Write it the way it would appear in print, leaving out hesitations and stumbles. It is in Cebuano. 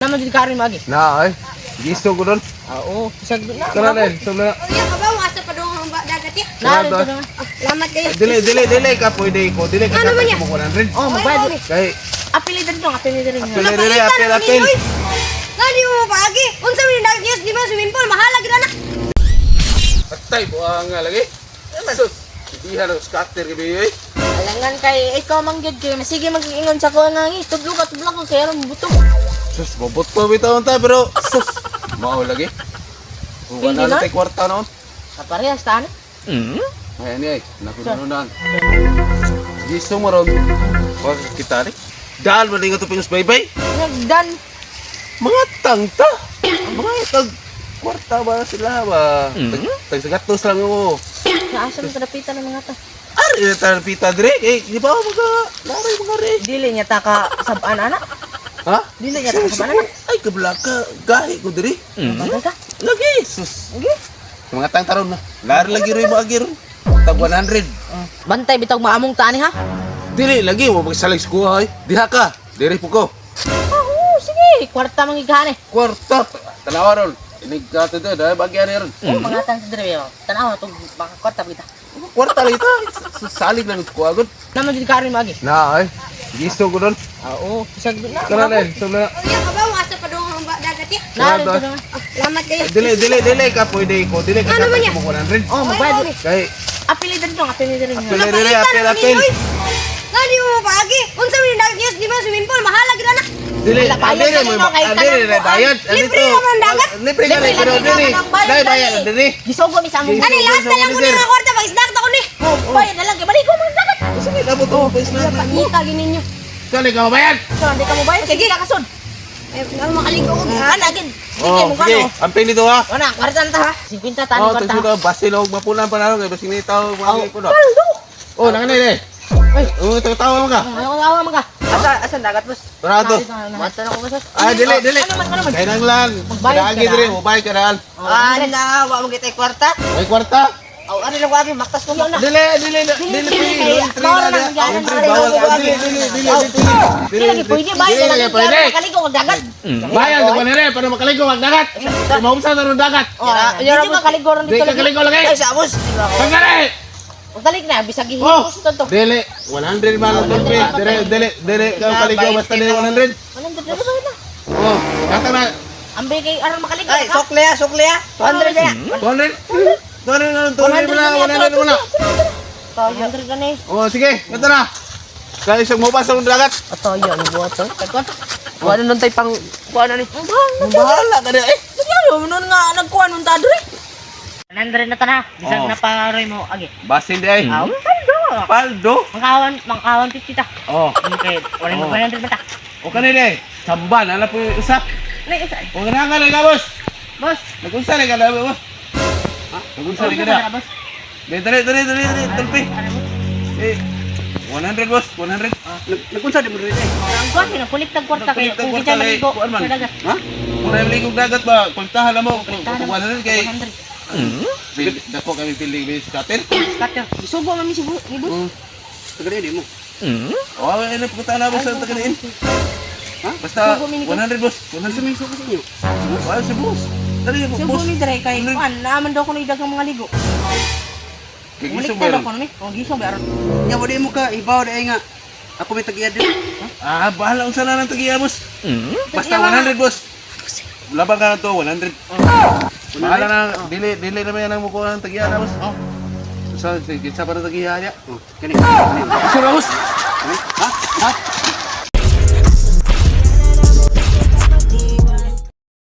Naman dito karon magi. Na ay. Gisto ko doon. Ah, oo, isag na. Tara na, so na. Oh, iya ka ba? Asa pa doon ang dagat ya? Na, dito na. Ah, Salamat kayo. Dili dili dili ka pwede ko. Dili ka Ano ba niya? mo 100. Oh, magbayad. Kay Apili dito, apili dito. Dili dili apel apel. Ngani mo paagi? Unsa man yung dagat niyo? Di ba swimming pool? Mahala gid na. Patay buang nga lagi. Sus. Diha na scatter gabi eh. Alangan kay ikaw man gyud kay sige mag-ingon sa ko nga ngi tudlo ka tudlo ko kay aron buto. Sus, bobot pa bitaw ta pero sus. Mao lagi. Kung Hindi wala na? na tay kwarta noon. Kaparehas ta ani. Ay ani ay, nakununan. Gisto mo ron. Wag kita ni. Dal mo lingo to pinos baybay. Nagdan. Mga tangta. Mga tag kwarta ba sila ba? Tag, tag sa gatos lang ako. Naasa man kadapitan ng mga ta. Ari na tayo pita dire. Eh, di ba mga laray mga re. Dili niya ta ka sabaan ana. Ha? Dili niya ta ka sabaan ana. Ay kablaka gahi ko dire. Bagay ka. Lagi sus. Lagi. Mga tang taron na. Lari lagi rin mo agi ron. Tag 100. Bantay bitaw maamong ta ani ha. Dili lagi mo magsalig sa kuha ay. Diha ka. Dire po ko. Oo, sige. Kwarta man gigane. Kwarta. Tanawa ron. Inig ka to dahil bagyan ni ron. Oh, mga tang sa dire ba. Tanaw tug baka kwarta kita. Kwarta lagi ta. Salig lang sa kuha gud. Naman dito karon magi. Na ay. Gisto ko doon. Ah, oo, isag na. Tara na, so na. Oh, iya ka ba? Asa pa doon ang dagat ya? Na dito na. Ah, Salamat kayo. Dili dili dili ka pwede ko. Dili ka Ano ba niya? mo 100. Oh, magbayad. Kay Apili dito, apili dito. Dili dili apel apel. Ngani mo paagi? Unsa man yung dagat niyo? Di ba swimming pool? Mahala gid na. Dili Wala, bayad dili na mo ninyo, kay dili tanan na ko, bayad. Libre naman ang dagat. Libre ka Libre pero lang dili. naman ang bayad, Dai bayad dali. dili. Gisugo mi sa among. Kani last na lang ko ni nga kwarta pag isdak ta ko ni. Oh, bayad na lang kay balik ko mga dagat. Sige na mo to. Pwes na. Pagita gininyo. Kali ka mabayad. So, hindi ka mo bayad kay ka kasod. Ay, nga makaligo ko. Ana gid. Sige Oh, mo sige. kano. Amping dito ha. Ana, kwarta na ta ha. 50 ta ni Oh, kwarta. tapos ito, basil og mapunan pa na kay basin ni tao mga ko na. Paldo. Oh, nangani eh. Ay, Oh, tawa mo ka. ayaw ko awa man ka. Asa asan dagat, boss? Tara to. Mata na ko boss. Ah, dili dili. Ano man? Kay nang lan. Magbayad ka Kadaagi na. dire, mobayad ka daan. Ah, na wa mo kitay kwarta. May kwarta. Aw, ano lang ko abi maktas ko na. Dili dili dili Dili, dili. bawal na lang yan. Entry bawal. Ah, Dili dili dili dili. Dili lagi pwede bayad Dili na lagi lang. pwede. Makaligo og dagat. Bayad ko nere para makaligo ang dagat. Maumsa na ron dagat. Oh, dili makaligo ron Dili dito ka lagi. kaligo lagi. Ay, sa boss. Di ba ko? Pagkare. Dalik na bisag Oh, gihipos to to. dili 100 man ang tulpi. Dili dili dili ka kaligo basta dili 100. Anong dito bayad na? Oh, kata na Ambe kay aron makaligo. Ay, ka. sukle ah, sukle ah. 200 na. 200. 200 na 200 na 100 mo na. 100 ka na eh. Oh, sige, ito na. Kaya isang mo pa sa dagat. Ato ya ni buhat to. Kuan nun tay pang kuan ni. Bahala ka na eh. Ano nun nga nagkuan nun ta dre? 100 na ta na. Bisag Oh. na pangaroy mo agi. Basin di ay. Aw, paldo. Paldo. Mangkawan, mangkawan 50 ta. Oh. Okay, wala Oh. mo 100 ba ta? O kanina eh. Samba na lang po yung usa. Nay, isa. O kana ka na boss. Boss. Nagunsa na ka na boss. Ha? Nagunsa na ka na. Boss. Dali dali dali dali dali tulpi. Eh 100 boss, 100. Nagunsa di mo dre. Ang kuwan, pinakulit ng kwarta kayo. Kung kita maligo Kuan man. sa dagat. Ha? Kung na maligog dagat ba, kultahan na mo. Kung 100 kay 100. Dako kami piling bis katin. Scatter. Isugo mami si ni boss. Tagal mo. Oh, ay na pupunta na boss sa tagaliin. Ha? Basta 100 boss. 100 May suko sa inyo. Wala si boss. Dali Sugo boss. mi dre kay kuan, naaman daw ko na idagang mga ligo. Kay Mulik gusto na daw mo. ko mi. Oh, gisong ba aron. Nya mo di mo ka ibaw di ay nga. Ako may tagiya dre. Ah, bahala unsa na ng tagiya boss. Basta 100 boss. Laban ka na to 100. Bahala na dili dili na may nang mukuha ng tagiya na boss. Oh. Sa kinsa pa na tagiya niya. Oh, kani. Kani. Sure boss. Ha? Ha?